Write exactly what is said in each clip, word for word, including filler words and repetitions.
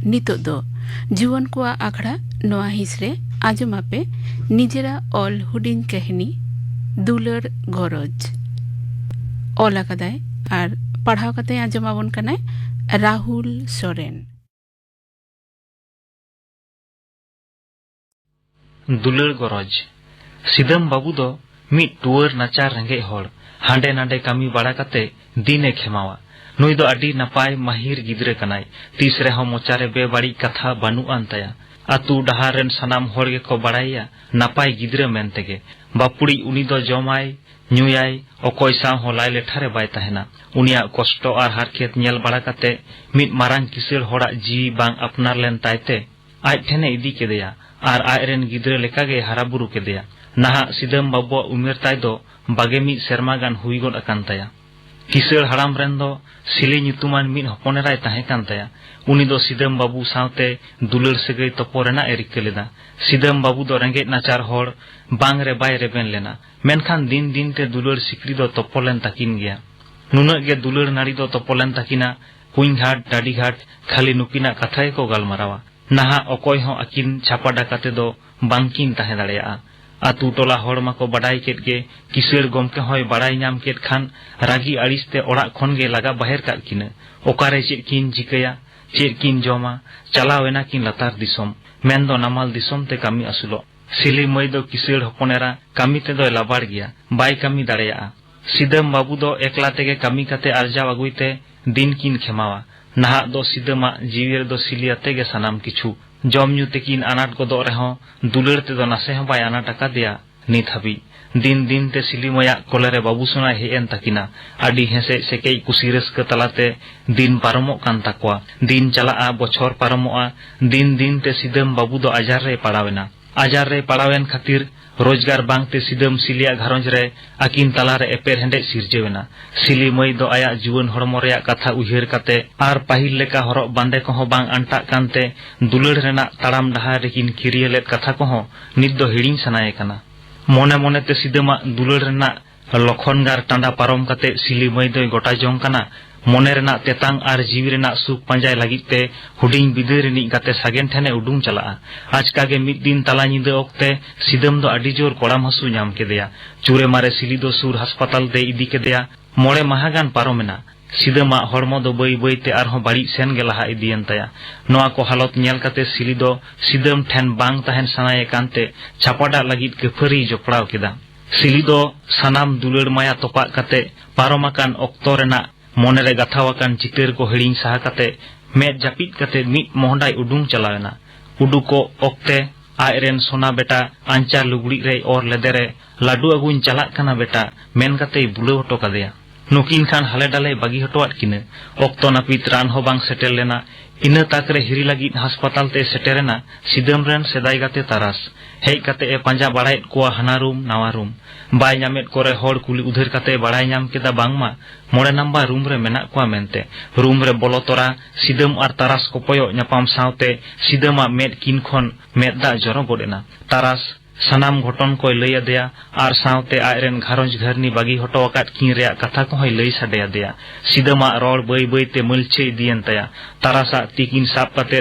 ᱱᱤᱛᱚᱜ ᱫᱚ ᱡᱩᱣᱟᱹᱱ ᱠᱚᱣᱟᱜ ᱟᱠᱷᱲᱟ ᱱᱚᱣᱟ ᱦᱤᱸᱥ ᱨᱮ ᱟᱸᱡᱚᱢ ᱟᱯᱮ ᱱᱤᱡᱮᱨᱟᱜ ᱚᱞ ᱦᱩᱰᱤᱧ ᱠᱟᱹᱦᱱᱤ ᱫᱩᱞᱟᱹᱲ ᱜᱚᱨᱚᱡᱽ᱾ ᱚᱞ ᱟᱠᱟᱫᱟᱭ ᱟᱨ ᱯᱟᱲᱦᱟᱣ ᱠᱟᱛᱮ ᱟᱸᱡᱚᱢ ᱟᱵᱚᱱ ᱠᱟᱱᱟᱭ ᱨᱟᱦᱩᱞ ᱥᱚᱨᱮᱱ᱾ ᱫᱩᱞᱟᱹᱲ ᱜᱚᱨᱚᱡᱽ᱾ ᱥᱤᱫᱟᱹᱢ ᱵᱟᱹᱵᱩ ᱫᱚ ᱢᱤᱫ ᱴᱩᱣᱟᱹᱨ ᱱᱟᱪᱟᱨ ᱨᱮᱸᱜᱮᱡ ᱦᱚᱲ, ᱦᱟᱸᱰᱮ ᱱᱟᱰᱮ ᱠᱟᱹᱢᱤ ᱵᱟᱲᱟ ᱠᱟᱛᱮ ᱫᱤᱱᱮ ᱠᱷᱮᱢᱟᱣᱟ᱾ ᱱᱩᱭ ᱫᱚ ᱟᱹᱰᱤ ᱱᱟᱯᱟᱭ ᱢᱟᱹᱦᱤᱨ ᱜᱤᱫᱽᱨᱟᱹ ᱠᱟᱱᱟᱭ᱾ ᱛᱤᱥ ᱨᱮᱦᱚᱸ ᱢᱚᱪᱟᱨᱮ ᱵᱮᱵᱟᱹᱲᱤᱡ ᱠᱟᱛᱷᱟ ᱵᱟᱹᱱᱩᱜ ᱟᱱ ᱛᱟᱭᱟ᱾ ᱟᱹᱛᱩ ᱰᱟᱦᱟᱨ ᱨᱮᱱ ᱥᱟᱱᱟᱢ ᱦᱚᱲ ᱜᱮᱠᱚ ᱵᱟᱲᱟᱭᱮᱭᱟ ᱱᱟᱯᱟᱭ ᱜᱤᱫᱽᱨᱟᱹ ᱢᱮᱱᱛᱮᱜᱮ᱾ ᱵᱟᱹᱯᱩᱲᱤᱡ ᱩᱱᱤ ᱫᱚ ᱡᱚᱢᱟᱭ, ᱧᱩᱭᱟᱭ, ᱚᱠᱚᱭ ᱥᱟᱶ ᱦᱚᱸ ᱞᱟᱭ ᱞᱮᱴᱷᱟ ᱨᱮ ᱵᱟᱭ ᱛᱟᱦᱮᱱᱟ᱾ ᱩᱱᱤᱭᱟᱜ ᱠᱚᱥᱴᱚ ᱟᱨ ᱦᱟᱨᱠᱮᱛ ᱧᱮᱞ ᱵᱟᱲᱟ ᱠᱟᱛᱮ ᱢᱤᱫ ᱢᱟᱨᱟᱝ ᱠᱤᱥᱟᱹᱲ ᱦᱚᱲᱟᱜ ᱡᱤᱣᱤ ᱵᱟᱝ ᱟᱯᱱᱟᱨ ᱞᱮᱱ ᱛᱟᱭᱛᱮ ᱟᱡ ᱴᱷᱮᱱᱮ ᱤᱫᱤ ᱠᱮᱫᱮᱭᱟ ᱟᱨ ᱟᱡ ᱨᱮᱱ ᱜᱤᱫᱽᱨᱟᱹ ᱞᱮᱠᱟᱜᱮ ᱦᱟᱨᱟ ᱵᱩᱨᱩ ᱠᱮᱫᱮᱭᱟ᱾ ᱱᱟᱦᱟᱜ ᱥᱤᱫᱟᱹᱢ ᱵᱟᱹᱵᱩᱣᱟᱜ ᱩᱢᱮᱨ ᱛᱟᱭ ᱫᱚ ᱵᱟᱜᱮ ᱢᱤᱫ ᱥᱮᱨᱢᱟ ᱜᱟᱱ ᱦᱩᱭ ᱜᱚᱫ ᱟᱠᱟᱱ ᱛᱟᱭᱟ᱾ ᱠᱤᱥᱟᱹᱲ ᱦᱟᱲᱟᱢ ᱨᱮᱱ ᱫᱚ ᱥᱤᱞᱤ ᱧᱩᱛᱩᱢᱟᱱ ᱢᱤᱫ ᱦᱚᱯᱚᱱ ᱮᱨᱟᱭ ᱛᱟᱦᱮᱸ ᱠᱟᱱ ᱛᱟᱭᱟ᱾ ᱩᱱᱤ ᱫᱚ ᱥᱤᱫᱟᱹᱢ ᱵᱟᱹᱵᱩ ᱥᱟᱶᱛᱮ ᱫᱩᱞᱟᱹᱲ ᱥᱟᱹᱜᱟᱹᱭ ᱛᱚᱯᱚᱞ ᱨᱮᱱᱟᱜ ᱮ ᱨᱤᱠᱟᱹ ᱞᱮᱫᱟ᱾ ᱥᱤᱫᱟᱹᱢ ᱵᱟᱹᱵᱩ ᱫᱚ ᱨᱮᱸᱜᱮᱡ ᱱᱟᱪᱟᱨ ᱦᱚᱲ ᱵᱟᱝ ᱨᱮ ᱵᱟᱭ ᱨᱮᱵᱮᱱ ᱞᱮᱱᱟ, ᱢᱮᱱᱠᱷᱟᱱ ᱫᱤᱱ ᱫᱤᱱ ᱛᱮ ᱫᱩᱞᱟᱹᱲ ᱥᱤᱠᱲᱤ ᱫᱚ ᱛᱚᱯᱚᱞ ᱞᱮᱱ ᱛᱟᱹᱠᱤᱱ ᱜᱮᱭᱟ᱾ ᱱᱩᱱᱟᱹᱜ ᱜᱮ ᱫᱩᱞᱟᱹᱲ ᱱᱟᱹᱲᱤ ᱫᱚ ᱛᱚᱯᱚᱞ ᱞᱮᱱ ᱛᱟᱹᱠᱤᱱᱟ᱾ ᱠᱩᱧ ᱜᱷᱟᱴ, ᱰᱟᱹᱰᱤ ᱜᱷᱟᱴ, ᱠᱷᱟᱹᱞᱤ ᱱᱩᱠᱤᱱᱟᱜ ᱠᱟᱛᱷᱟ ᱜᱮᱠᱚ ᱜᱟᱞᱢᱟᱨᱟᱣᱟ᱾ ᱱᱟᱦᱟᱜ ᱚᱠᱚᱭ ᱦᱚᱸ ᱟᱹᱠᱤᱱ ᱪᱷᱟᱯᱟ ᱰᱟᱠᱟ ᱛᱮᱫᱚ ᱵᱟᱝᱠᱤᱱ ᱛᱟᱦᱮᱸ ᱫᱟᱲᱮᱭᱟᱜᱼᱟ᱾ ᱟᱹᱛᱩ ᱴᱚᱞᱟ ᱦᱚᱲ ᱢᱟᱠᱚ ᱵᱟᱰᱟᱭ ᱠᱮᱫ ᱜᱮ, ᱠᱤᱥᱟᱹᱲ ᱜᱚᱢᱠᱮ ᱦᱚᱸᱭ ᱵᱟᱲᱟᱭ ᱧᱟᱢ ᱠᱮᱫ ᱠᱷᱟᱱ ᱨᱟᱹᱜᱤ ᱟᱹᱲᱤᱥ ᱛᱮ ᱚᱲᱟᱜ ᱠᱷᱚᱱ ᱜᱮ ᱞᱟᱜᱟ ᱵᱟᱦᱮᱨ ᱠᱟᱜ ᱠᱤᱱᱟᱹ᱾ ᱚᱠᱟᱨᱮ ᱪᱮᱫ ᱠᱤᱱ ᱪᱤᱠᱟᱹᱭᱟ, ᱪᱮᱫ ᱠᱤᱱ ᱡᱚᱢᱟ, ᱪᱟᱞᱟᱣ ᱮᱱᱟ ᱠᱤᱱ ᱞᱟᱛᱟᱨ ᱫᱤᱥᱚᱢ, ᱢᱮᱱᱫᱚ ᱱᱟᱢᱟᱞ ᱫᱤᱥᱚᱢ ᱛᱮ ᱠᱟᱹᱢᱤ ᱟᱹᱥᱩᱞᱚᱜ᱾ ᱥᱤᱞᱤ ᱢᱟᱹᱭ ᱫᱚ ᱠᱤᱥᱟᱹᱲ ᱦᱚᱯᱚᱱ ᱮᱨᱟ ᱠᱟᱹᱢᱤ ᱛᱮᱫᱚᱭ ᱞᱟᱵᱟᱲ ᱜᱮᱭᱟ, ᱵᱟᱭ ᱠᱟᱹᱢᱤ ᱫᱟᱲᱮᱭᱟᱜᱼᱟ᱾ ᱥᱤᱫᱟᱹᱢ ᱵᱟᱹᱵᱩ ᱫᱚ ᱮᱠᱞᱟ ᱛᱮᱜᱮ ᱠᱟᱹᱢᱤ ᱠᱟᱛᱮ ᱟᱨᱡᱟᱣ ᱟᱹᱜᱩᱭ ᱛᱮ ᱫᱤᱱ ᱠᱤᱱ ᱠᱷᱮᱢᱟᱣᱟ᱾ ᱱᱟᱦᱟᱜ ᱫᱚ ᱥᱤᱫᱟᱹᱢᱟᱜ ᱡᱤᱣᱤ ᱨᱮᱫᱚ ᱥᱤᱞᱤ ᱟᱛᱮ ᱜᱮ ᱥᱟᱱᱟᱢ ᱠᱤᱪᱷᱩ᱾ ᱡᱚᱢ ᱧᱩ ᱛᱮᱠᱤᱱ ᱟᱱᱟᱴ ᱜᱚᱫᱚᱜ ᱨᱮᱦᱚᱸ ᱫᱩᱞᱟᱹᱲ ᱛᱮᱫᱚ ᱱᱟᱥᱮ ᱦᱚᱸ ᱵᱟᱭ ᱟᱱᱟᱴ ᱟᱠᱟᱫᱮᱭᱟ ᱱᱤᱛ ᱦᱟᱹᱵᱤᱡ᱾ ᱫᱤᱱ ᱫᱤᱱ ᱛᱮ ᱥᱤᱞᱤ ᱢᱟᱹᱭᱟᱜ ᱠᱚᱞᱮ ᱨᱮ ᱵᱟᱹᱵᱩ ᱥᱳᱱᱟᱭ ᱦᱮᱡ ᱮᱱ ᱛᱟᱹᱠᱤᱱᱟ᱾ ᱟᱹᱰᱤ ᱦᱮᱸᱥᱮᱡ ᱥᱮᱠᱮᱡ ᱠᱩᱥᱤ ᱨᱟᱹᱥᱠᱟᱹ ᱛᱟᱞᱟᱛᱮ ᱫᱤᱱ ᱯᱟᱨᱚᱢᱚᱜ ᱠᱟᱱ ᱛᱟᱠᱚᱣᱟ᱾ ᱫᱤᱱ ᱪᱟᱞᱟᱜᱼᱟ, ᱵᱚᱪᱷᱚᱨ ᱯᱟᱨᱚᱢᱚᱜᱼᱟ᱾ ᱫᱤᱱ ᱫᱤᱱ ᱛᱮ ᱥᱤᱫᱟᱹᱢ ᱵᱟᱹᱵᱩ ᱫᱚ ᱟᱡᱟᱨ ᱨᱮᱭ ᱯᱟᱲᱟᱣ ᱮᱱᱟ᱾ ᱟᱡᱟᱨ ᱨᱮᱭ ᱯᱟᱲᱟᱣ ᱮᱱ ᱠᱷᱟᱹᱛᱤᱨ ᱨᱳᱡᱽᱜᱟᱨ ᱵᱟᱝᱛᱮ ᱥᱤᱫᱟᱹᱢ ᱥᱤᱞᱤᱭᱟᱜ ᱜᱷᱟᱨᱚᱸᱡᱽ ᱨᱮ ᱟᱹᱠᱤᱱ ᱛᱟᱞᱟᱨᱮ ᱮᱯᱮᱨ ᱦᱮᱸᱰᱮᱡ ᱥᱤᱨᱡᱟᱹᱣ ᱮᱱᱟ᱾ ᱥᱤᱞᱤ ᱢᱟᱹᱭ ᱫᱚ ᱟᱭᱟᱜ ᱡᱩᱣᱟᱹᱱ ᱦᱚᱲᱢᱚ ᱨᱮᱭᱟᱜ ᱠᱟᱛᱷᱟ ᱩᱭᱦᱟᱹᱨ ᱠᱟᱛᱮ ᱟᱨ ᱯᱟᱹᱦᱤᱞ ᱞᱮᱠᱟ ᱦᱚᱨᱚᱜ ᱵᱟᱸᱫᱮ ᱠᱚᱦᱚᱸ ᱵᱟᱝ ᱟᱱᱴᱟᱜ ᱠᱟᱱᱛᱮ ᱫᱩᱞᱟᱹᱲ ᱨᱮᱱᱟᱜ ᱛᱟᱲᱟᱢ ᱰᱟᱦᱟᱨ ᱨᱮᱠᱤᱱ ᱠᱤᱨᱤᱭᱟᱹ ᱞᱮᱫ ᱠᱟᱛᱷᱟ ᱠᱚᱦᱚᱸ ᱱᱤᱛ ᱫᱚ ᱦᱤᱲᱤᱧ ᱥᱟᱱᱟᱭᱮ ᱠᱟᱱᱟ᱾ ᱢᱚᱱᱮ ᱢᱚᱱᱮᱛᱮ ᱥᱤᱫᱟᱹᱢᱟᱜ ᱫᱩᱞᱟᱹᱲ ᱨᱮᱱᱟᱜ ᱞᱚᱠᱷᱚᱱᱜᱟᱨ ᱴᱟᱸᱰᱟ ᱯᱟᱨᱚᱢ ᱠᱟᱛᱮ ᱥᱤᱞᱤ ᱢᱟᱹᱭ ᱫᱚᱭ ᱜᱚᱴᱟ ᱡᱚᱝ ᱠᱟᱱᱟ, ᱢᱚᱱᱮ ᱨᱮᱱᱟᱜ ᱛᱮᱛᱟᱝ ᱟᱨ ᱡᱤᱣᱤ ᱨᱮᱱᱟᱜ ᱥᱩᱠ ᱯᱟᱸᱡᱟᱭ ᱞᱟᱹᱜᱤᱫ ᱛᱮ ᱦᱩᱰᱤᱧ ᱵᱤᱫᱟᱹᱭ ᱨᱤᱱᱤᱡ ᱜᱟᱛᱮ ᱥᱟᱜᱮᱱ ᱴᱷᱮᱱ ᱮ ᱩᱰᱩᱝ ᱪᱟᱞᱟᱜᱼᱟ᱾ ᱟᱪᱠᱟ ᱜᱮ ᱢᱤᱫ ᱫᱤᱱ ᱛᱟᱞᱟ ᱧᱤᱫᱟᱹ ᱚᱠᱛᱮ ᱥᱤᱫᱟᱹᱢ ᱫᱚ ᱟᱹᱰᱤ ᱡᱳᱨ ᱠᱚᱲᱟᱢ ᱦᱟᱹᱥᱩ ᱧᱟᱢ ᱠᱮᱫᱮᱭᱟ᱾ ᱪᱩᱨᱮ ᱢᱟᱨᱮ ᱥᱤᱞᱤ ᱫᱚ ᱥᱩᱨ ᱦᱟᱥᱯᱟᱛᱟᱞ ᱛᱮᱭ ᱤᱫᱤ ᱠᱮᱫᱮᱭᱟ᱾ ᱢᱚᱬᱮ ᱢᱟᱦᱟ ᱜᱟᱱ ᱯᱟᱨᱚᱢᱮᱱᱟ᱾ ᱥᱤᱫᱟᱹᱢᱟᱜ ᱦᱚᱲᱢᱚ ᱫᱚ ᱵᱟᱹᱭ ᱵᱟᱹᱭ ᱛᱮ ᱟᱨᱦᱚᱸ ᱵᱟᱹᱲᱤᱡ ᱥᱮᱱ ᱜᱮ ᱞᱟᱦᱟ ᱤᱫᱤᱭᱮᱱ ᱛᱟᱭᱟ᱾ ᱱᱚᱣᱟ ᱠᱚ ᱦᱟᱞᱚᱛ ᱧᱮᱞ ᱠᱟᱛᱮ ᱥᱤᱞᱤ ᱫᱚ ᱥᱤᱫᱟᱹᱢ ᱴᱷᱮᱱ ᱵᱟᱝ ᱛᱟᱦᱮᱱ ᱥᱟᱱᱟᱭᱮ ᱠᱟᱱᱛᱮ ᱪᱷᱟᱯᱟᱰᱟᱜ ᱞᱟᱹᱜᱤᱫ ᱠᱟᱹᱯᱷᱟᱹᱨᱤᱭ ᱡᱚᱯᱲᱟᱣ ᱠᱮᱫᱟ᱾ ᱥᱤᱞᱤ ᱫᱚ ᱥᱟᱱᱟᱢ ᱫᱩᱞᱟᱹᱲ ᱢᱟᱭᱟ ᱛᱚᱯᱟᱜ ᱠᱟᱛᱮ ᱯᱟᱨᱚᱢ ᱟᱠᱟᱱ ᱚᱠᱛᱚ ᱨᱮᱱᱟᱜ ᱢᱚᱱᱮᱨᱮ ᱜᱟᱛᱷᱟᱣ ᱟᱠᱟᱱ ᱪᱤᱛᱟᱹᱨ ᱠᱚ ᱦᱤᱲᱤᱧ ᱥᱟᱦᱟ ᱠᱟᱛᱮ ᱢᱮᱫ ᱡᱟᱹᱯᱤᱫ ᱠᱟᱛᱮ ᱢᱤᱫ ᱢᱚᱦᱰᱟᱭ ᱩᱰᱩᱝ ᱪᱟᱞᱟᱣ ᱮᱱᱟ᱾ ᱩᱰᱩᱠᱚᱜ ᱚᱠᱛᱮ ᱟᱡᱨᱮᱱ ᱥᱚᱱᱟ ᱵᱮᱴᱟ ᱟᱧᱪᱟᱨ ᱞᱩᱜᱽᱲᱤᱡ ᱨᱮᱭ ᱚᱨ ᱞᱮᱫᱮᱨᱮ ᱞᱟᱹᱰᱩ ᱟᱹᱜᱩᱧ ᱪᱟᱞᱟᱜ ᱠᱟᱱᱟ ᱵᱮᱴᱟ ᱢᱮᱱ ᱠᱟᱛᱮᱭ ᱵᱩᱞᱟᱹᱣ ᱦᱚᱴᱚ ᱠᱟᱫᱮᱭᱟ᱾ ᱱᱩᱠᱤᱱ ᱠᱷᱟᱱ ᱦᱟᱞᱮ ᱰᱟᱞᱮᱭ ᱵᱟᱹᱜᱤ ᱦᱚᱴᱚᱣᱟᱫ ᱠᱤᱱᱟᱹ᱾ ᱚᱠᱛᱚ ᱱᱟᱹᱯᱤᱛ ᱨᱟᱱ ᱦᱚᱸ ᱵᱟᱝ ᱥᱮᱴᱮᱨ ᱞᱮᱱᱟ᱾ ᱤᱱᱟᱹ ᱛᱟᱠ ᱨᱮ ᱦᱤᱨᱤ ᱞᱟᱹᱜᱤᱫ ᱦᱟᱥᱯᱟᱛᱟᱞ ᱛᱮᱭ ᱥᱮᱴᱮᱨᱮᱱᱟ ᱥᱤᱫᱟᱹᱢ ᱨᱮᱱ ᱥᱮᱫᱟᱭ ᱜᱟᱛᱮ ᱛᱟᱨᱟᱥ᱾ ᱦᱮᱡ ᱠᱟᱛᱮ ᱮ ᱯᱟᱸᱡᱟ ᱵᱟᱲᱟᱭᱮᱫ ᱠᱚᱣᱟ ᱦᱟᱱᱟ ᱨᱩᱢ ᱱᱟᱣᱟ ᱨᱩᱢ᱾ ᱵᱟᱭ ᱧᱟᱢᱮᱫ ᱠᱚᱨᱮ ᱦᱚᱲ ᱠᱩᱞᱤ ᱩᱫᱷᱟᱹᱨ ᱠᱟᱛᱮ ᱵᱟᱲᱟᱭ ᱧᱟᱢ ᱠᱮᱫᱟ ᱵᱟᱝᱢᱟ ᱢᱚᱬᱮ ᱱᱟᱢᱵᱟᱨ ᱨᱩᱢ ᱨᱮ ᱢᱮᱱᱟᱜ ᱠᱚᱣᱟ ᱢᱮᱱᱛᱮ᱾ ᱨᱩᱢ ᱨᱮ ᱵᱚᱞᱚ ᱛᱚᱨᱟ ᱥᱤᱫᱟᱹᱢ ᱟᱨ ᱛᱟᱨᱟᱥ ᱠᱚᱯᱚᱭᱚᱜ ᱧᱟᱯᱟᱢ ᱥᱟᱶᱛᱮ ᱥᱤᱫᱟᱹᱢᱟᱜ ᱢᱮᱫ ᱠᱤᱱ ᱠᱷᱚᱱ ᱢᱮᱫ ᱫᱟᱜ ᱡᱚᱨᱚ ᱜᱚᱫ ᱮᱱᱟ᱾ ᱛᱟᱨᱟᱥ ᱥᱟᱱᱟᱢ ᱜᱷᱚᱴᱚᱱ ᱠᱚᱭ ᱞᱟᱹᱭ ᱟᱫᱮᱭᱟ ᱟᱨ ᱥᱟᱶᱛᱮ ᱟᱡᱨᱮᱱ ᱜᱷᱟᱨᱚᱸᱡᱽ ᱜᱷᱟᱹᱨᱱᱤ ᱵᱟᱹᱜᱤ ᱦᱚᱴᱚ ᱟᱠᱟᱫ ᱠᱤᱱ ᱨᱮᱭᱟᱜ ᱠᱟᱛᱷᱟ ᱠᱚᱦᱚᱸᱭ ᱞᱟᱹᱭ ᱥᱟᱰᱮ ᱟᱫᱮᱭᱟ᱾ ᱥᱤᱫᱟᱹᱢᱟᱜ ᱨᱚᱲ ᱵᱟᱹᱭ ᱵᱟᱹᱭ ᱛᱮ ᱢᱟᱹᱞᱪᱷᱟᱹ ᱤᱫᱤᱭᱮᱱ ᱛᱟᱭᱟ᱾ ᱛᱟᱨᱟᱥᱟᱜ ᱛᱤ ᱠᱤᱱ ᱥᱟᱵ ᱠᱟᱛᱮ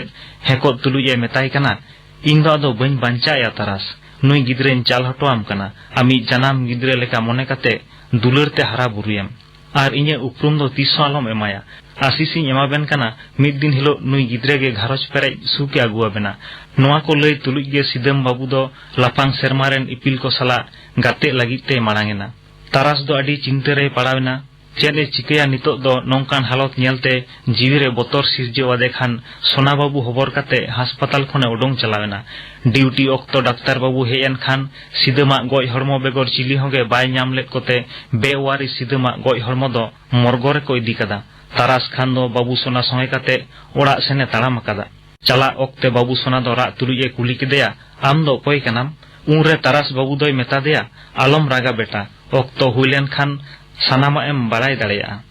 ᱦᱮᱸᱠᱚᱫ ᱛᱩᱞᱩᱡ ᱮ ᱢᱮᱛᱟᱭ ᱠᱟᱱᱟ, "ᱤᱧ ᱫᱚ ᱟᱫᱚ ᱵᱟᱹᱧ ᱵᱟᱧᱪᱟᱜᱼᱟ ᱭᱟ ᱛᱟᱨᱟᱥ᱾ ᱱᱩᱭ ᱜᱤᱫᱽᱨᱟᱹᱧ ᱪᱟᱞ ᱦᱚᱴᱚᱣᱟᱢ ᱠᱟᱱᱟ᱾ ᱟᱢᱤᱡ ᱡᱟᱱᱟᱢ ᱜᱤᱫᱽᱨᱟᱹ ᱞᱮᱠᱟ ᱢᱚᱱᱮ ᱠᱟᱛᱮ ᱫᱩᱞᱟᱹᱲ ᱛᱮ ᱦᱟᱨᱟ ᱵᱩᱨᱩᱭᱮᱢ᱾ ᱟᱨ ᱤᱧᱟᱹᱜ ᱩᱯᱨᱩᱢ ᱫᱚ ᱛᱤᱥ ᱦᱚᱸ ᱟᱞᱚᱢ ᱮᱢᱟᱭᱟ᱾ ᱟᱥᱤᱥ ᱤᱧ ᱮᱢᱟᱵᱮᱱ ᱠᱟᱱᱟ, ᱢᱤᱫ ᱫᱤᱱ ᱦᱤᱞᱳᱜ ᱱᱩᱭ ᱜᱤᱫᱽᱨᱟᱹ ᱜᱮ ᱜᱷᱟᱨᱚᱸᱡᱽ ᱯᱮᱨᱮᱡ ᱥᱩᱠ ᱮ ᱟᱹᱜᱩ ᱟᱵᱮᱱᱟ᱾" ᱱᱚᱣᱟ ᱠᱚ ᱞᱟᱹᱭ ᱛᱩᱞᱩᱡ ᱜᱮ ᱥᱤᱫᱟᱹᱢ ᱵᱟᱹᱵᱩ ᱫᱚ ᱞᱟᱯᱷᱟᱝ ᱥᱮᱨᱢᱟ ᱨᱮᱱ ᱤᱯᱤᱞ ᱠᱚ ᱥᱟᱞᱟᱜ ᱜᱟᱛᱮᱜ ᱞᱟᱹᱜᱤᱫ ᱛᱮᱭ ᱢᱟᱲᱟᱝ ᱮᱱᱟ᱾ ᱛᱟᱨᱟᱥ ᱫᱚ ᱟᱹᱰᱤ ᱪᱤᱱᱛᱟᱹ ᱨᱮᱭ ᱯᱟᱲᱟᱣ ᱮᱱᱟ᱾ ᱪᱮᱫ ᱮ ᱪᱤᱠᱟᱹᱭᱟ ᱱᱤᱛᱚᱜ ᱫᱚ? ᱱᱚᱝᱠᱟᱱ ᱦᱟᱞᱚᱛ ᱧᱮᱞᱛᱮ ᱡᱤᱣᱤ ᱨᱮ ᱵᱚᱛᱚᱨ ᱥᱤᱨᱡᱟᱹᱣ ᱟᱫᱮ ᱠᱷᱟᱱ ᱥᱳᱱᱟ ᱵᱟᱹᱵᱩ ᱦᱚᱵᱚᱨ ᱠᱟᱛᱮ ᱦᱟᱥᱯᱟᱛᱟᱞ ᱠᱷᱚᱱᱮ ᱚᱰᱚᱝ ᱪᱟᱞᱟᱣ ᱮᱱᱟ᱾ ᱰᱤᱣᱴᱤ ᱚᱠᱛᱚ ᱰᱟᱠᱛᱟᱨ ᱵᱟᱹᱵᱩ ᱦᱮᱡ ᱮᱱ ᱠᱷᱟᱱ ᱥᱤᱫᱟᱹᱢᱟᱜ ᱜᱚᱡ ᱦᱚᱲᱢᱚ ᱵᱮᱜᱚᱨ ᱪᱤᱞᱤ ᱦᱚᱸ ᱜᱮ ᱵᱟᱭ ᱧᱟᱢ ᱞᱮᱫ ᱠᱚᱛᱮ ᱵᱮᱼᱣᱟᱨᱤᱥ ᱥᱤᱫᱟᱹᱢᱟᱜ ᱜᱚᱡ ᱦᱚᱲᱢᱚ ᱫᱚ ᱢᱚᱨᱜᱚ ᱨᱮᱠᱚ ᱤᱫᱤ ᱠᱟᱫᱟ᱾ ᱛᱟᱨᱟᱥ ᱠᱷᱟᱱ ᱫᱚ ᱵᱟᱹᱵᱩ ᱥᱳᱱᱟ ᱥᱚᱸᱜᱮ ᱠᱟᱛᱮ ᱚᱲᱟᱜ ᱥᱮᱱᱮ ᱛᱟᱲᱟᱢ ᱟᱠᱟᱫᱟ᱾ ᱪᱟᱞᱟᱜ ᱚᱠᱛᱮ ᱵᱟᱹᱵᱩ ᱥᱳᱱᱟ ᱫᱚ ᱨᱟᱜ ᱛᱩᱞᱩᱡ ᱮ ᱠᱩᱞᱤ ᱠᱮᱫᱮᱭᱟ, "ᱟᱢ ᱫᱚ ᱚᱠᱚᱭ ᱠᱟᱱᱟᱢ?" ᱩᱱᱨᱮ ᱛᱟᱨᱟᱥ ᱵᱟᱹᱵᱩ ᱫᱚᱭ ᱢᱮᱛᱟ ᱫᱮᱭᱟ, "ᱟᱞᱚᱢ ᱨᱟᱜᱟ ᱵᱮᱴᱟ, ᱚᱠᱛᱚ ᱦᱩᱭ ᱞᱮᱱ ᱠᱷᱟᱱ ᱥᱟᱱᱟᱢᱟᱜ ᱮᱢ ᱵᱟᱲᱟᱭ ᱫᱟᱲᱮᱭᱟᱜᱼᱟ᱾"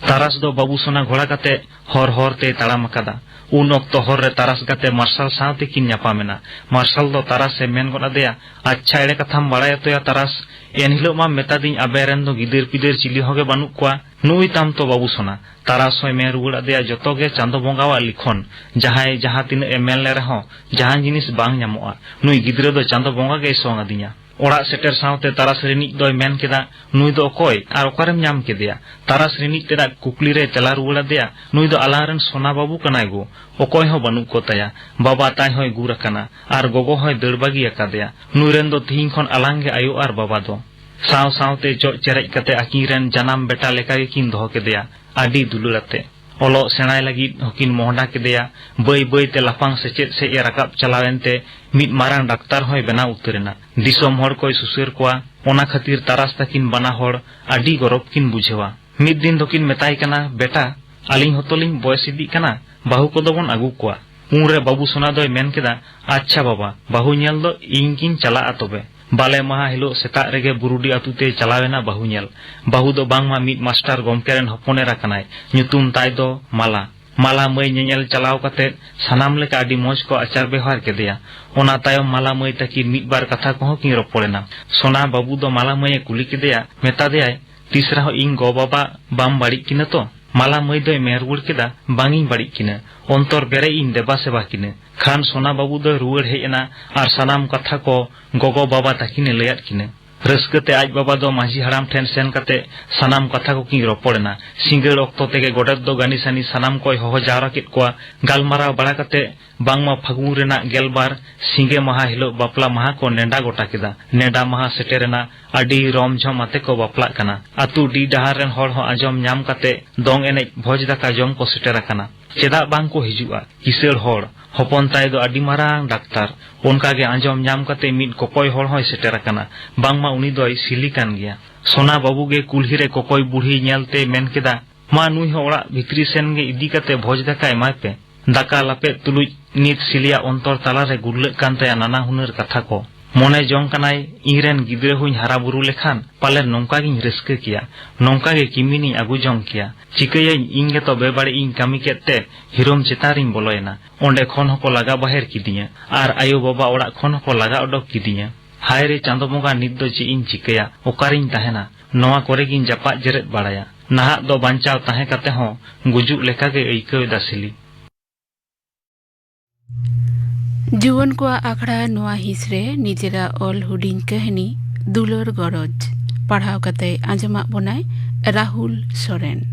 ᱛᱟᱨᱟᱥ ᱫᱚ ᱵᱟᱹᱵᱩ ᱥᱳᱱᱟ ᱜᱷᱚᱲᱟ ᱠᱟᱛᱮ ᱦᱚᱨ ᱦᱚᱨ ᱛᱮᱭ ᱛᱟᱲᱟᱢ ᱟᱠᱟᱫᱟ᱾ ᱩᱱ ᱚᱠᱛᱚ ᱦᱚᱨ ᱨᱮ ᱛᱟᱨᱟᱥ ᱜᱟᱛᱮ ᱢᱟᱨᱥᱟᱞ ᱥᱟᱶ ᱛᱮᱠᱤᱱ ᱧᱟᱯᱟᱢ ᱮᱱᱟ᱾ ᱢᱟᱨᱥᱟᱞ ᱫᱚ ᱛᱟᱨᱟᱥ ᱮ ᱢᱮᱱ ᱜᱚᱫ ᱟᱫᱮᱭᱟ, "ᱟᱪᱪᱷᱟ, ᱮᱲᱮ ᱠᱟᱛᱷᱟᱢ ᱵᱟᱲᱟᱭ ᱚᱛᱚᱭᱟ ᱛᱟᱨᱟᱥ? ᱮᱱᱦᱤᱞᱳᱜ ᱢᱟᱢ ᱢᱮᱛᱟᱫᱤᱧ ᱟᱵᱮᱱ ᱨᱮᱱ ᱫᱚ ᱜᱤᱫᱟᱹᱨ ᱯᱤᱫᱟᱹᱨ ᱪᱤᱞᱤ ᱦᱚᱸ ᱜᱮ ᱵᱟᱹᱱᱩᱜ ᱠᱚᱣᱟ᱾ ᱱᱩᱭ ᱛᱟᱢ ᱛᱚ ᱵᱟᱹᱵᱩ ᱥᱳᱱᱟ᱾" ᱛᱟᱨᱟᱥ ᱦᱚᱸᱭ ᱢᱮᱱ ᱨᱩᱣᱟᱹᱲ ᱟᱫᱮᱭᱟ, "ᱡᱚᱛᱚ ᱜᱮ ᱪᱟᱸᱫᱚ ᱵᱚᱸᱜᱟᱣᱟᱜ ᱞᱤᱠᱷᱚᱱ᱾ ᱡᱟᱦᱟᱸᱭ ᱡᱟᱦᱟᱸ ᱛᱤᱱᱟᱹᱜ ᱮ ᱢᱮᱱ ᱞᱮ ᱨᱮᱦᱚᱸ ᱡᱟᱦᱟᱸ ᱡᱤᱱᱤᱥ ᱵᱟᱝ ᱧᱟᱢᱚᱜᱼᱟ᱾ ᱱᱩᱭ ᱜᱤᱫᱽᱨᱟᱹ ᱫᱚ ᱪᱟᱸᱫᱚ ᱵᱚᱸᱜᱟ ᱜᱮᱭ ᱥᱚᱝ ᱟᱹᱫᱤᱧᱟ᱾" ᱚᱲᱟᱜ ᱥᱮᱴᱮᱨ ᱥᱟᱶᱛᱮ ᱛᱟᱨᱟᱥ ᱨᱤᱱᱤᱡ ᱫᱚᱭ ᱢᱮᱱ ᱠᱮᱫᱟ, "ᱱᱩᱭ ᱫᱚ ᱚᱠᱚᱭ ᱟᱨ ᱚᱠᱟᱨᱮᱢ ᱧᱟᱢ ᱠᱮᱫᱮᱭᱟ?" ᱛᱟᱨᱟᱥ ᱨᱤᱱᱤᱡ ᱛᱮᱫᱟᱜ ᱠᱩᱠᱞᱤ ᱨᱮᱭ ᱛᱮᱞᱟ ᱨᱩᱣᱟᱹᱲ ᱟᱫᱮᱭᱟ, "ᱱᱩᱭ ᱫᱚ ᱟᱞᱟᱝ ᱨᱮᱱ ᱥᱳᱱᱟ ᱵᱟᱹᱵᱩ ᱠᱟᱱᱟᱭ ᱜᱳ᱾ ᱚᱠᱚᱭ ᱦᱚᱸ ᱵᱟᱹᱱᱩᱜ ᱠᱚ ᱛᱟᱭᱟ᱾ ᱵᱟᱵᱟ ᱛᱟᱭ ᱦᱚᱸᱭ ᱜᱩᱨ ᱟᱠᱟᱱᱟ ᱟᱨ ᱜᱚᱜᱚ ᱦᱚᱸᱭ ᱫᱟᱹᱲ ᱵᱟᱹᱜᱤ ᱟᱠᱟᱫᱮᱭᱟ᱾ ᱱᱩᱭ ᱨᱮᱱ ᱫᱚ ᱛᱤᱦᱤᱧ ᱠᱷᱚᱱ ᱟᱞᱟᱝ ᱜᱮ ᱟᱭᱳ ᱟᱨ ᱵᱟᱵᱟ ᱫᱚ᱾" ᱥᱟᱶ ᱥᱟᱶᱛᱮ ᱪᱚᱜ ᱪᱮᱨᱮᱡ ᱠᱟᱛᱮ ᱟᱹᱠᱤᱱ ᱨᱮᱱ ᱡᱟᱱᱟᱢ ᱵᱮᱴᱟ ᱞᱮᱠᱟ ᱜᱮᱠᱤᱱ ᱫᱚᱦᱚ ᱠᱮᱫᱮᱭᱟ, ᱟᱹᱰᱤ ᱫᱩᱞᱟᱹᱲ ᱟᱛᱮ᱾ ᱚᱞᱚᱜ ᱥᱮᱬᱟᱭ ᱞᱟᱹᱜᱤᱫ ᱦᱚᱸᱠᱤᱱ ᱢᱚᱦᱰᱟ ᱠᱮᱫᱮᱭᱟ᱾ ᱵᱟᱹᱭ ᱵᱟᱹᱭ ᱛᱮ ᱞᱟᱯᱷᱟᱝ ᱥᱮᱪᱮᱫ ᱥᱮᱫ ᱮ ᱨᱟᱠᱟᱵ ᱪᱟᱞᱟᱣ ᱮᱱᱛᱮ ᱢᱤᱫ ᱢᱟᱨᱟᱝ ᱰᱟᱠᱛᱟᱨ ᱦᱚᱸᱭ ᱵᱮᱱᱟᱣ ᱩᱛᱟᱹᱨ ᱮᱱᱟ᱾ ᱫᱤᱥᱚᱢ ᱦᱚᱲ ᱠᱚᱭ ᱥᱩᱥᱟᱹᱨ ᱠᱚᱣᱟ᱾ ᱚᱱᱟ ᱠᱷᱟᱹᱛᱤᱨ ᱛᱟᱨᱟᱥ ᱛᱟᱹᱠᱤᱱ ᱵᱟᱱᱟ ᱦᱚᱲ ᱟᱹᱰᱤ ᱜᱚᱨᱚᱵᱽ ᱠᱤᱱ ᱵᱩᱡᱷᱟᱹᱣᱟ᱾ ᱢᱤᱫ ᱫᱤᱱ ᱫᱚᱠᱤᱱ ᱢᱮᱛᱟᱭ ᱠᱟᱱᱟ, "ᱵᱮᱴᱟ, ᱟᱹᱞᱤᱧ ᱦᱚᱸᱛᱚ ᱞᱤᱧ ᱵᱚᱭᱮᱥ ᱤᱫᱤᱜ ᱠᱟᱱᱟ, ᱵᱟᱹᱦᱩ ᱠᱚᱫᱚ ᱵᱚᱱ ᱟᱹᱜᱩ ᱠᱚᱣᱟ᱾" ᱩᱱᱨᱮ ᱵᱟᱹᱵᱩ ᱥᱳᱱᱟ ᱫᱚᱭ ᱢᱮᱱ ᱠᱮᱫᱟ, "ᱟᱪᱪᱷᱟ ᱵᱟᱵᱟ, ᱵᱟᱹᱦᱩ ᱧᱮᱞ ᱫᱚ ᱤᱧ ᱜᱤᱧ ᱪᱟᱞᱟᱜᱼᱟ ᱛᱚᱵᱮ᱾ ᱵᱟᱞᱮ ᱢᱟᱦᱟ ᱦᱤᱞᱳᱜ ᱥᱮᱛᱟᱜ ᱨᱮᱜᱮ ᱵᱩᱨᱩᱰᱤ ᱟᱹᱛᱩ ᱛᱮᱭ ᱪᱟᱞᱟᱣ ᱮᱱᱟ ᱵᱟᱹᱦᱩ ᱧᱮᱞ᱾ ᱵᱟᱹᱦᱩ ᱫᱚ ᱵᱟᱝᱢᱟ ᱢᱤᱫ ᱢᱟᱥᱴᱟᱨ ᱜᱚᱢᱠᱮ ᱨᱮᱱ ᱦᱚᱯᱚᱱ ᱮᱨᱟ ᱠᱟᱱᱟᱭ᱾ ᱧᱩᱛᱩᱢ ᱛᱟᱭ ᱫᱚ ᱢᱟᱞᱟ᱾ ᱢᱟᱞᱟ ᱢᱟᱹᱭ ᱧᱮᱧᱮᱞ ᱪᱟᱞᱟᱣ ᱠᱟᱛᱮ ᱥᱟᱱᱟᱢ ᱞᱮᱠᱟ ᱟᱹᱰᱤ ᱢᱚᱸᱡᱽ ᱠᱚ ᱟᱪᱟᱨ ᱵᱮᱣᱦᱟᱨ ᱠᱮᱫᱮᱭᱟ᱾ ᱚᱱᱟ ᱛᱟᱭᱚᱢ ᱢᱟᱞᱟ ᱢᱟᱹᱭ ᱛᱟᱹᱠᱤᱱ ᱢᱤᱫ ᱵᱟᱨ ᱠᱟᱛᱷᱟ ᱠᱚᱦᱚᱸ ᱠᱤᱱ ᱨᱚᱯᱚᱲ ᱮᱱᱟ᱾ ᱥᱳᱱᱟ ᱵᱟᱹᱵᱩ ᱫᱚ ᱢᱟᱞᱟ ᱢᱟᱹᱭ ᱮ ᱠᱩᱞᱤ ᱠᱮᱫᱮᱭᱟ, ᱢᱮᱛᱟ ᱫᱮᱭᱟᱭ, 'ᱛᱤᱥ ᱨᱮᱦᱚᱸ ᱤᱧ ᱜᱚ ᱵᱟᱵᱟ ᱵᱟᱢ ᱵᱟᱹᱲᱤᱡ ᱠᱤᱱᱟ ᱛᱚ?'" ᱢᱟᱞᱟ ᱢᱟᱹᱭ ᱫᱚᱭ ᱢᱮᱱ ᱨᱩᱣᱟᱹᱲ ᱠᱮᱫᱟ, "ᱵᱟᱝ ᱤᱧ ᱵᱟᱹᱲᱤᱡ ᱠᱤᱱᱟ, ᱚᱱᱛᱚᱨ ᱵᱮᱨᱮᱡ ᱤᱧ ᱫᱮᱵᱟ ᱥᱮᱵᱟ ᱠᱤᱱᱟ᱾" ᱠᱷᱟᱱ ᱥᱳᱱᱟ ᱵᱟᱹᱵᱩ ᱫᱚᱭ ᱨᱩᱣᱟᱹᱲ ᱦᱮᱡ ᱮᱱᱟ ᱟᱨ ᱥᱟᱱᱟᱢ ᱠᱟᱛᱷᱟ ᱠᱚ ᱜᱚᱜᱚ ᱵᱟᱵᱟ ᱛᱟᱹᱠᱤᱱ ᱮ ᱞᱟᱹᱭᱟᱫ ᱠᱤᱱᱟ᱾ ᱨᱟᱹᱥᱠᱟᱹ ᱛᱮ ᱟᱡ ᱵᱟᱵᱟ ᱫᱚ ᱢᱟᱹᱡᱷᱤ ᱦᱟᱲᱟᱢ ᱴᱷᱮᱱ ᱥᱮᱱ ᱠᱟᱛᱮ ᱥᱟᱱᱟᱢ ᱠᱟᱛᱷᱟ ᱠᱚᱠᱤᱱ ᱨᱚᱯᱚᱲ ᱮᱱᱟ᱾ ᱥᱤᱸᱜᱟᱹᱲ ᱚᱠᱛᱚ ᱛᱮᱜᱮ ᱜᱚᱰᱮᱛ ᱫᱚ ᱜᱟᱹᱱᱤ ᱥᱟᱹᱱᱤ ᱥᱟᱱᱟᱢ ᱠᱚᱭ ᱦᱚᱦᱚ ᱡᱟᱣᱨᱟ ᱠᱮᱫ ᱠᱚᱣᱟ᱾ ᱜᱟᱞᱢᱟᱨᱟᱣ ᱵᱟᱲᱟ ᱠᱟᱛᱮ ᱵᱟᱝᱢᱟ ᱯᱷᱟᱹᱜᱩᱱ ᱨᱮᱱᱟᱜ ᱜᱮᱞᱵᱟᱨ ᱥᱤᱸᱜᱮ ᱢᱟᱦᱟ ᱦᱤᱞᱳᱜ ᱵᱟᱯᱞᱟ ᱢᱟᱦᱟ ᱠᱚ ᱱᱮᱰᱟ ᱜᱚᱴᱟ ᱠᱮᱫᱟ᱾ ᱱᱮᱰᱟ ᱢᱟᱦᱟ ᱥᱮᱴᱮᱨ ᱮᱱᱟ᱾ ᱟᱹᱰᱤ ᱨᱚᱢ ᱡᱷᱚᱢ ᱟᱛᱮ ᱠᱚ ᱵᱟᱯᱞᱟᱜ ᱠᱟᱱᱟ᱾ ᱟᱹᱛᱩ ᱰᱤ ᱰᱟᱦᱟᱨ ᱨᱮᱱ ᱦᱚᱲ ᱦᱚᱸ ᱟᱸᱡᱚᱢ ᱧᱟᱢ ᱠᱟᱛᱮ ᱫᱚᱝ ᱮᱱᱮᱡ ᱵᱷᱚᱡᱽ ᱫᱟᱠᱟ ᱡᱚᱢ ᱠᱚ ᱥᱮᱴᱮᱨ ᱟᱠᱟᱱᱟ᱾ ᱪᱮᱫᱟᱜ ᱵᱟᱝ ᱠᱚ ᱦᱤᱡᱩᱜᱼᱟ? ᱠᱤᱥᱟᱹᱲ ᱦᱚᱲ, ᱦᱚᱯᱚᱱ ᱛᱟᱭ ᱫᱚ ᱟᱹᱰᱤ ᱢᱟᱨᱟᱝ ᱰᱟᱠᱛᱟᱨ᱾ ᱚᱱᱠᱟ ᱜᱮ ᱟᱸᱡᱚᱢ ᱧᱟᱢ ᱠᱟᱛᱮ ᱢᱤᱫ ᱠᱚᱠᱚᱭ ᱦᱚᱲ ᱦᱚᱸᱭ ᱥᱮᱴᱮᱨ ᱟᱠᱟᱱᱟ᱾ ᱵᱟᱝᱢᱟ ᱩᱱᱤ ᱫᱚᱭ ᱥᱤᱞᱤ ᱠᱟᱱ ᱜᱮᱭᱟ᱾ ᱥᱳᱱᱟ ᱵᱟᱹᱵᱩ ᱜᱮ ᱠᱩᱞᱦᱤ ᱨᱮ ᱠᱚᱠᱚᱭ ᱵᱩᱲᱦᱤ ᱧᱮᱞ ᱛᱮ ᱢᱮᱱ ᱠᱮᱫᱟ, "ᱢᱟ ᱱᱩᱭ ᱦᱚᱸ ᱚᱲᱟᱜ ᱵᱷᱤᱛᱨᱤ ᱥᱮᱱ ᱜᱮ ᱤᱫᱤ ᱠᱟᱛᱮ ᱵᱷᱚᱡᱽ ᱫᱟᱠᱟ ᱮᱢᱟᱭ ᱯᱮ᱾" ᱫᱟᱠᱟ ᱞᱟᱯᱮᱫ ᱛᱩᱞᱩᱡ ᱱᱤᱛ ᱥᱤᱞᱤᱭᱟᱜ ᱚᱱᱛᱚᱨ ᱛᱟᱞᱟ ᱨᱮ ᱜᱩᱨᱞᱟᱹᱜ ᱠᱟᱱ ᱛᱟᱭᱟ ᱱᱟᱱᱟ ᱦᱩᱱᱟᱹᱨ ᱠᱟᱛᱷᱟ ᱠᱚ᱾ ᱢᱚᱱᱮ ᱡᱚᱝ ᱠᱟᱱᱟᱭ, ᱤᱧᱨᱮᱱ ᱜᱤᱫᱽᱨᱟᱹ ᱦᱚᱸᱧ ᱦᱟᱨᱟ ᱵᱩᱨᱩ ᱞᱮᱠᱷᱟᱱ ᱯᱟᱞᱮ ᱱᱚᱝᱠᱟ ᱜᱤᱧ ᱨᱟᱹᱥᱠᱟᱹ ᱠᱮᱭᱟ, ᱱᱚᱝᱠᱟ ᱜᱮ ᱠᱤᱢᱤᱱᱤᱧ ᱟᱹᱜᱩ ᱡᱚᱝ ᱠᱮᱭᱟ᱾ ᱪᱤᱠᱟᱹᱭᱟᱹᱧ, ᱤᱧ ᱜᱮᱛᱚ ᱵᱮᱵᱟᱹᱲᱤᱡ ᱤᱧ ᱠᱟᱹᱢᱤ ᱠᱮᱫ ᱛᱮ ᱦᱤᱨᱳᱢ ᱪᱮᱛᱟᱱ ᱨᱤᱧ ᱵᱚᱞᱚᱭᱮᱱᱟ᱾ ᱚᱸᱰᱮ ᱠᱷᱚᱱ ᱦᱚᱸᱠᱚ ᱞᱟᱜᱟ ᱵᱟᱦᱮᱨ ᱠᱤᱫᱤᱧᱟ ᱟᱨ ᱟᱭᱳ ᱵᱟᱵᱟ ᱚᱲᱟᱜ ᱠᱷᱚᱱ ᱦᱚᱸᱠᱚ ᱞᱟᱜᱟ ᱚᱰᱚᱠ ᱠᱤᱫᱤᱧᱟ᱾ ᱦᱟᱭ ᱨᱮ ᱪᱟᱸᱫᱚ ᱵᱚᱸᱜᱟ, ᱱᱤᱛ ᱫᱚ ᱪᱮᱫ ᱤᱧ ᱪᱤᱠᱟᱹᱭᱟ? ᱚᱠᱟᱨᱤᱧ ᱛᱟᱦᱮᱱᱟ? ᱱᱚᱣᱟ ᱠᱚᱨᱮ ᱜᱤᱧ ᱡᱟᱯᱟᱜ ᱡᱮᱨᱮᱫ ᱵᱟᱲᱟᱭᱟ᱾ ᱱᱟᱦᱟᱜ ᱫᱚ ᱵᱟᱧᱪᱟᱣ ᱛᱟᱦᱮᱸ ᱠᱟᱛᱮ ᱦᱚᱸ ᱜᱩᱡᱩᱜ ᱞᱮᱠᱟ ᱜᱮ ᱟᱹᱭᱠᱟᱹᱣ ᱮᱫᱟ ᱥᱤᱞᱤ᱾ ᱡᱩᱣᱟᱹᱱ ᱠᱚᱣᱟᱜ ᱟᱠᱷᱲᱟ ᱱᱚᱣᱟ ᱦᱤᱸᱥ ᱨᱮ ᱱᱤᱡᱮᱨᱟᱜ ᱚᱞ ᱦᱩᱰᱤᱧ ᱠᱟᱹᱦᱱᱤ ᱫᱩᱞᱟᱹᱲ ᱜᱚᱨᱚᱡᱽ ᱯᱟᱲᱦᱟᱣ ᱠᱟᱛᱮ ᱟᱸᱡᱚᱢᱟᱜ ᱵᱚᱱᱟᱭ ᱨᱟᱦᱩᱞ ᱥᱚᱨᱮᱱ᱾